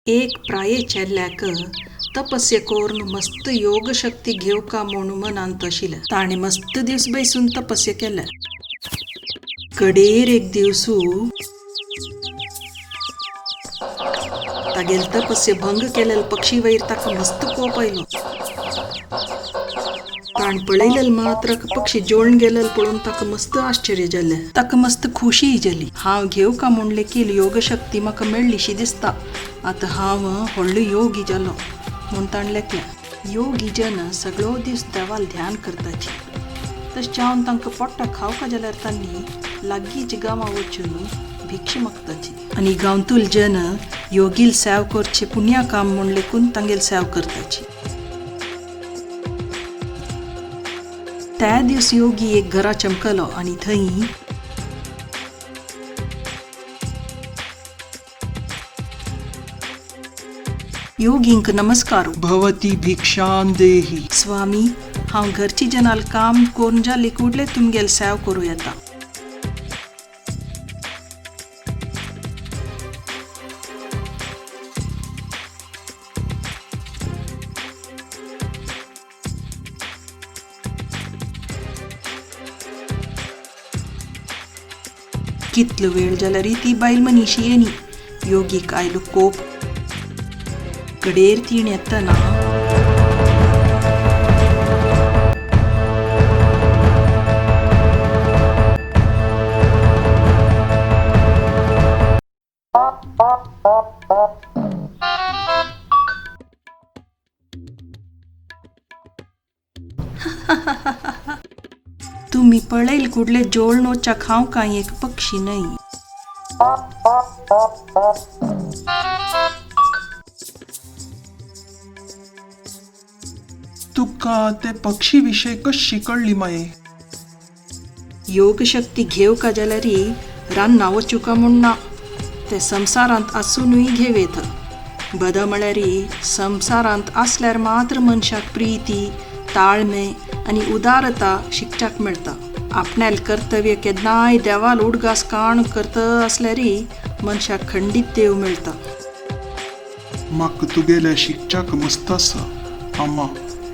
एक प्राये चेल्ल्याक तपस्या करून मस्त योगशक्ती घेवका म्हूण मनांत आशिल्लें. ताणें मस्त दीस बैसून तपस्या केलें. कडेर एक दिवसू तागेल तपस्या भंग केलेल पक्षी वयर ताका मस्त कोप आयलो. ताण पळयलेल मात्र पक्षी जोडून गेलेल पळोवन ताका मस्त आश्चर्य जालें. ताका मस्त खुशीय जाली. हांव घेवका म्हूण लेखील योगशक्ती म्हाका मेळ्ळीशी दिसता. आतां हांव व्हडलो योगी जालो म्हूण ताणें लेखलें. योगी जन सगळो दीस देवाल ध्यान करताची. तशें जावन तांकां पोट्टाक खावका जाल्यार तांणी लागींच गांवां वचून भिक्षा मागताची. आनी गांवतूल जन योगील सेव करचे पुण्या काम म्हूण लेखून तांगेल सेव करताची. त्या दीस योगी एक घरा चमकलो आनी थंय योगींक नमस्कार. भवती भिक्षां देहि. स्वामी, हांव घरची जनाल काम करून जाली कुडले तुमगेल सेव करूं येता. कितलो वेळ जाल्यार ती बायल मनीशी येनी. योगीक आयलो कोप. कडेर तीण येतना तुम्ही पळयल कुडले जोळणोच्या खाव कांय एक पक्षी न्हय. तुका ते पक्षी विशय कशी कळ्ळी माये? योगशक्ती घेवका जाल्यार रान्ना वचुका म्हूण ना, ते संवसारांत आसुनूय घेवेत. बद म्हळ्यार संवसारांत आसल्यार मात्र मनशाक प्रिती, ताळमे आनी उदारता शिकच्याक मेळटा. आपणाल कर्तव्य केन्नाय देवाल उडगास काण करता आसल्यार मनशाक खंडीत देव मेळटा. म्हाका तुगेल्या शिकच्याक मस्त आसा आम्मा.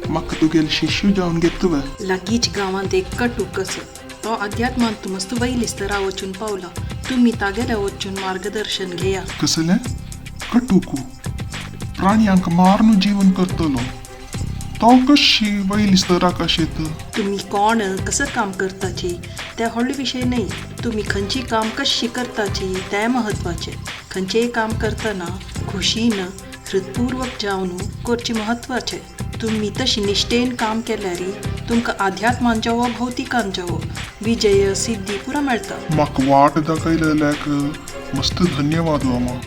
म्हाका तुगेले शिश्य जावन घेतवे. लागींच गांवांत एक कटूक आसा. तो अध्यात्मांत मस्त वयली स्तरा वचून पावला. तुमी तागेल्या वचून मार्गदर्शन घेया. कसलें कटुकू? प्राण्यांक मारून जीवन करतलो तो कशी वयली स्तराक आशेत? तुमी कोण कसं काम करताची ते व्हडलो विशय न्हय. तुमी खंयची काम कशी करताची तें म्हत्वाचें. खंयचेय काम करतना खुशीन हृदपूर्वक जावन करचें म्हत्वाचें. तुमी तशी निश्ठेन काम केल्यार तुमकां आध्यात्मान जावो भौतिकान जावो विजय सिद्धी पुरा मेळटा. म्हाका वाट दाखयलेल्याक मस्त धन्यवाद आम्मा.